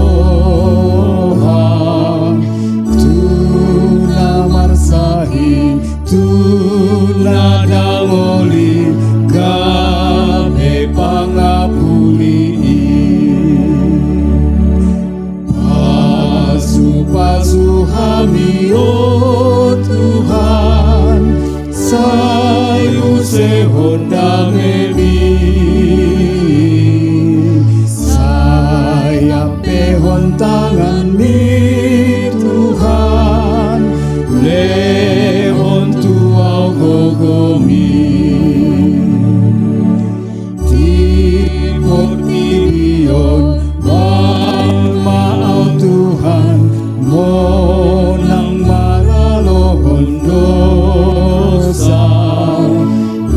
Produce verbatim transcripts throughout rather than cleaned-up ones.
Roha, tu na marsahit, tu na dangoli, gabe pangapuli i. Pasupasu hami, o Tuhan, sai usehon damemi. Sai ampehon tanganmi, Tuhan, lehon tu ahu gogomi. Di portibi on, bang ma au, Tuhan, monang maralohon dosa.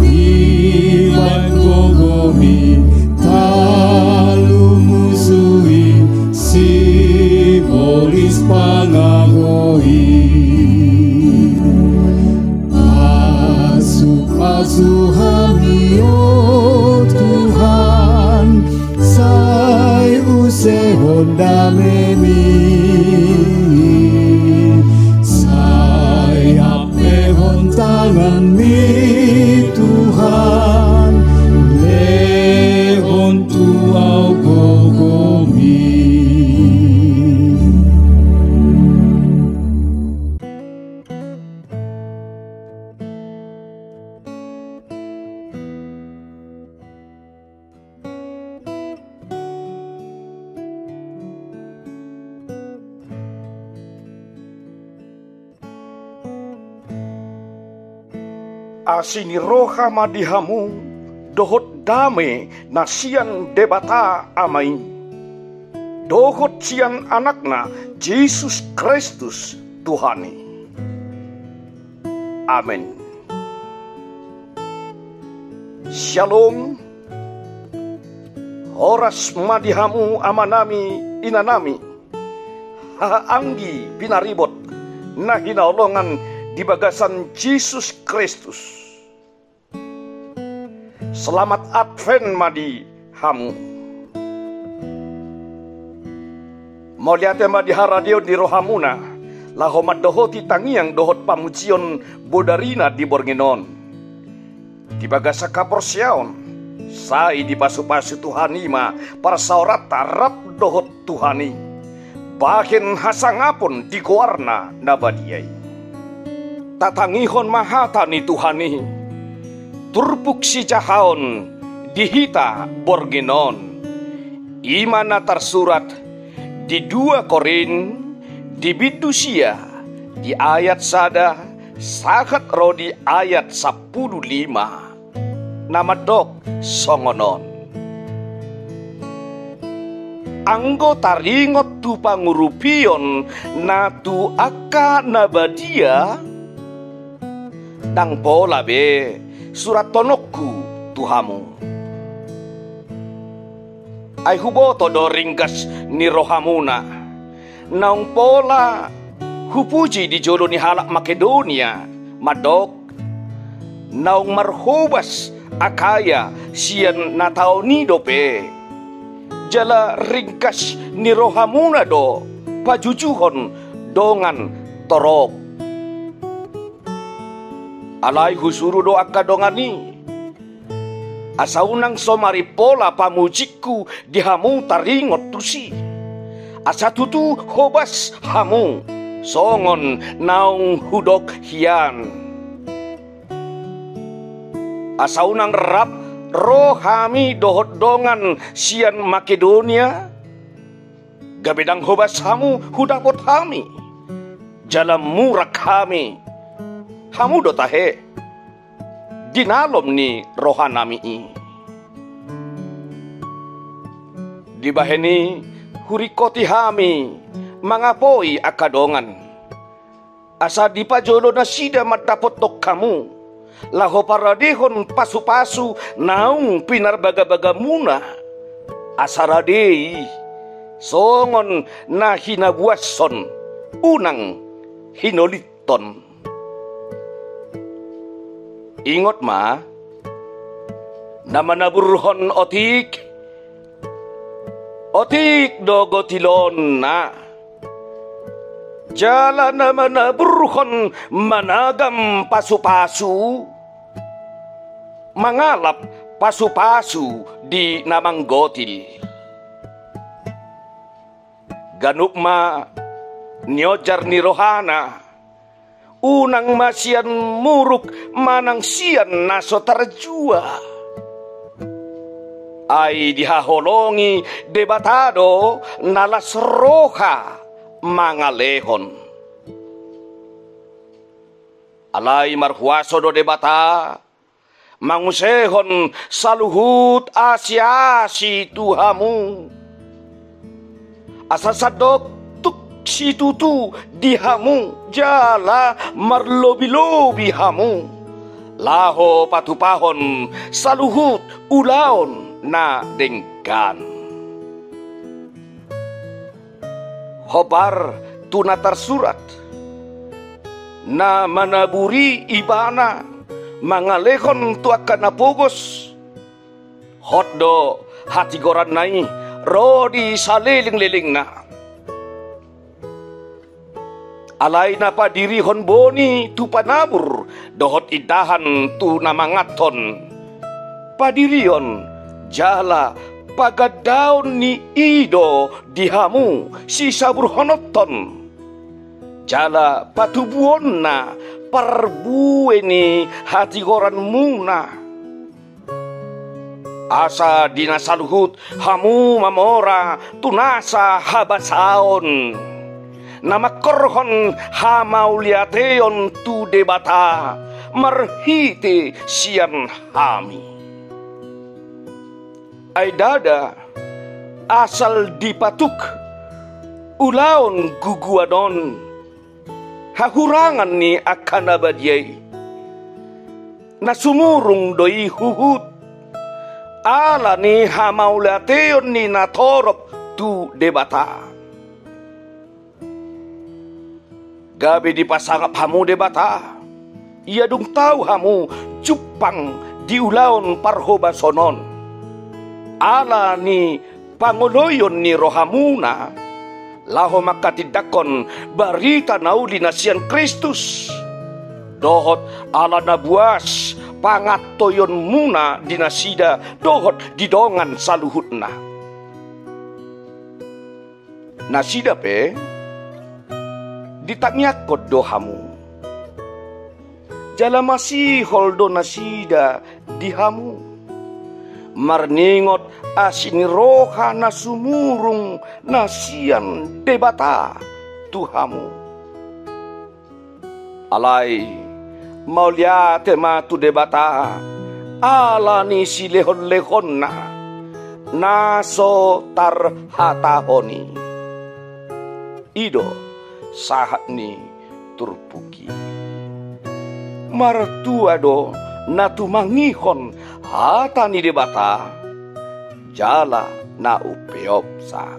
Dibahen gogomi, talumusui sibolis pangago i. Pasupasu hami, o Tuhan, sai usehon damemi. Sai ampehon tanganmi, Tuhan, lehon tu ahu gogomi. Asi ni roha ma di hamu dohot dame na sian Debata Ama i, dohot sian Anakna Jesus Kristus Tuhan i. Amen. Syalom. Horas ma di hamu amanami, inanami, hahaanggi pinaribot na hinaholongan di bagasan Jesus Kristus. Selamat Advent ma di hamu. Mauliate ma di haradeon ni rohamuna, laho mandohoti tangiang dohot pamujion bodarina di borngin on. Di bagasan haporseaon, sai dipasupasu Tuhan i ma parsaoranta rap dohot Tuhan i, bahen hasangapon di goarna na badia i. Tatangihon ma hata ni Tuhan i, turpuk sijahaon di hita borngin on. I ma na tarsurat di dua Korint, di bindu sia, di ayat sada, sahat ro di ayat sampulu lima. Na mandok songon on. Anggo taringot tu pangurupion na tu angka na badia, ndang pola be surathononku tu hamu. Ai huboto do ringgas ni rohamuna, naung pola hupuji di jolo ni halak Makedonia, mandok, naung marhobas Akaya sian na taon i dope, jala ringgas ni rohamuna do pajujuhon dongan torop. Alai husuru do angka dongan i, asa unang so marimpola pamujingku di hamu taringot tusi, asa tutu hobas hamu songon naung hudok hian. Asa unang rap ro hami dohot dongan sian Makedonia, gabe ndang hobas hamu hudapot hami, jala murak hami. Hamu do tahe, di nalom ni rohanami i. Dibahen i huringkoti hami mangapoi angka dongan, asa dipajolo nasida mandapothon hamu, laho paradehon pasupasu naung pinarbagabagamuna, asa rade i songon na hinabuashon, unang hinolit ton. Ingot ma, na manaburhon otik, Otik do gotilonna, jala na manaburhon managam pasupasu, mangalap pasupasu di na manggotil. Ganup ma niojar ni rohana, unang ma sian muruk manang sian na so tarjua. Ai dihaholongi Debata do na las roha mangalehon. Alai marhuaso do Debata mangusehon saluhut asi-asi tu hamu, asa sandok tuk situtu di hamu jala marlobi-lobi hamu, laho patupahon saluhut ulaon na denggan. Hombar tu na tarsurat: Na manaburi Ibana mangalehon tu angka na pogos, hot do hatigoranna i ro di salelenglelengna. Alai na padirihon boni tu panabur dohot indahan tu na manganhon, padirion jala pagandaon ni i do di hamu sisaburhononhon, jala patubuonna parbue ni hatigoranmuna. Asa di na saluhut hamu mamora tu nasa habasaon, na mangkorhon hamauliateon tu Debata marhite sian hami. Ai ndada asal dipatuk ulaon guguan on, hahurangan ni angka na badia i. Na sumurung do i huhut ala ni hamauliateon ni na torop tu Debata. Gabe dipasangap hamu Debata, ia dung tau hamu jumpang di ulaon parhobason on, ala ni pangoloion ni rohamuna, laho manghatindanghon barita na uli na sian Kristus, dohot ala na buas pangantoionmuna di nasida dohot di dongan saluhutna. Nasida pe ditangiangkon do hamu, jala masihol do nasida di hamu, marningot asi ni roha na sumurung na sian Debata tu hamu. Alai mauliate ma tu Debata ala ni silehonlehonna na so tarhatahon i. I do sahat ni turpuk i. Martua do na tumangihon hata ni Debata jala na umpeopsa.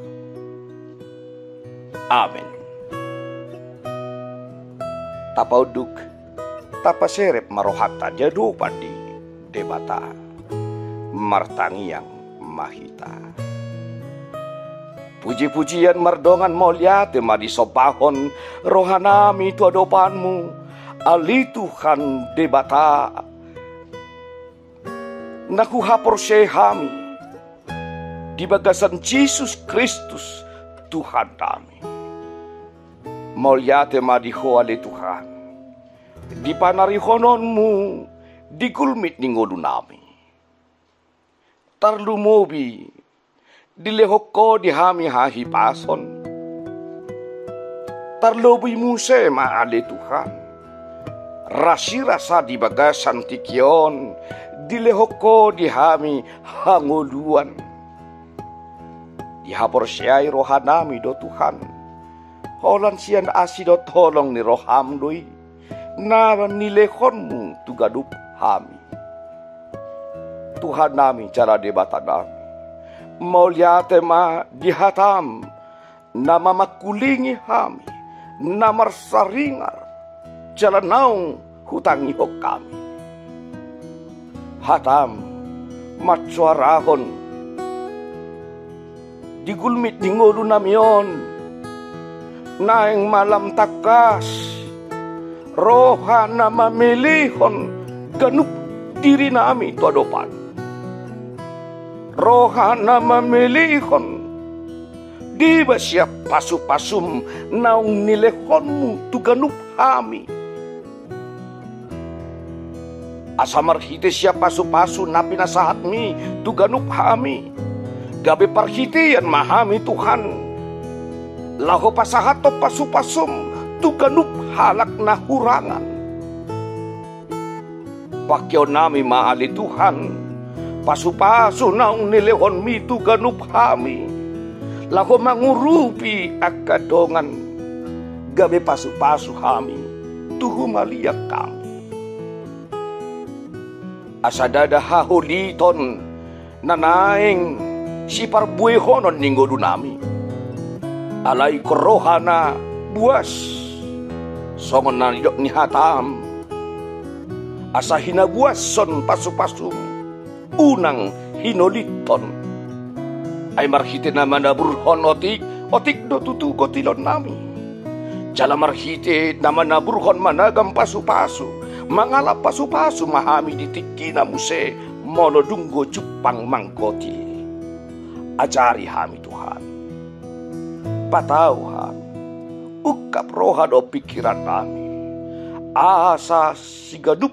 Amen. Tapaunduk, tapaserep ma rohanta di adopan ni Debata. Martangiang ma hita. Puji-pujian mardongan mauliate ma disombahon rohanami tu adopanmu, ale Tuhan Debata, na huhaporseai hami di bagasan Jesus Kristus Tuhannami. Mauliate ma di Ho ale Tuhan, di panarihononmu di gulmit ni ngolunami. Tarlumobi dilehon Ho di hami hahipason. Tarlobi muse ma ale Tuhan, rasirasa di bagasan tingki on dilehon Ho di hami hangoluan. Dihaporseai rohanami do Tuhan, holan sian asi dohot holong ni roham do i na nilehonmu tu ganup hami. Tuhannami jala Debatanami, mauliate ma di hatam na mamangkulingi hami, na marsaringar jala naung hutangihon hami. Hatam mansoarahon di gulmit ni ngolunami on, naeng ma lam tangkas roha na mamelehon ganup dirinami tu adopanMu. Roha na mamelehon deba sian pasupasuM naung nilehonMu tu ganup hami. Asa marhite sian pasupasu na pinasahatMi tu ganup hami, gabe parhitean ma hami, Tuhan, laho pasahathon pasupasuM tu ganup halak na hurangan. Pangkeonnami ma ale Tuhan, pasupasu naung nilehonMi tu ganup hami, laho mangurupi angka dongan, gabe pasupasu hami tu humaliang hami. Asa ndada haholiton na naeng siparbuehononMi ngolunami. Alai ingkon roha na buas, songon na nidok ni hataM, asa hinabuashon pasupasuM, unang hinolithon. Ai marhite na manaburhon otik, otik do tutu gotilonnami. Jala marhite na manaburhon managam pasupasu, mangalap pasupasu ma hami di tingkina muse, molo dung jumpang manggotil. Ajari hami, Tuhan. Patau hami. Ungkap roha dohot pingkirannami, asa siganup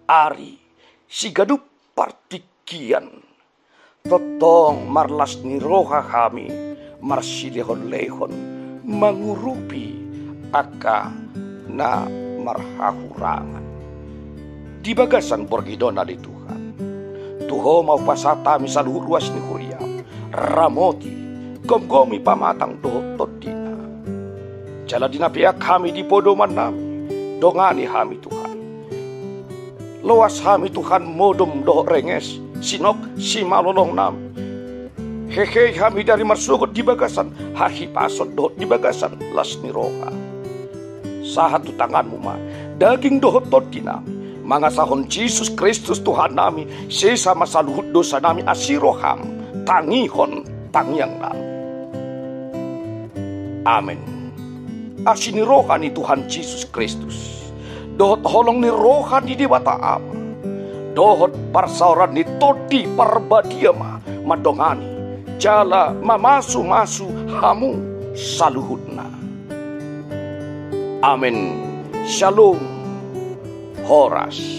ari, siganup partingkian, tongtong marlas ni roha hami marsilehonlehon mangurupi angka na marhahurangan. Di bagasan borngin on ale Tuhan, tu Ho ma hupasahat hami saluhut ruas ni huriaM, ramoti, gomgomi pamatang dohot tondina. Jala di na peak hami di podomannami, dongani hami Tuhan. Loas hami Tuhan modom dohot renges, sinok simalolongnami. Hehe hami dari marsogot di bagasan hahipason dohot di bagasan las ni roha. Sahat tu tanganMu ma daging dohot tondinami, mangasahon Jesus Kristus Tuhannami, sesa ma saluhut dosanami asi rohaM tangihon tangiangnami. Amen. Asi ni roha ni Tuhan Jesus Kristus, dohot holong ni roha ni Debata Ama, dohot parsaoran ni Tondi Parbadia ma mandongani jala mamasumasu hamu saluhutna. Amen. Shalom. Horas.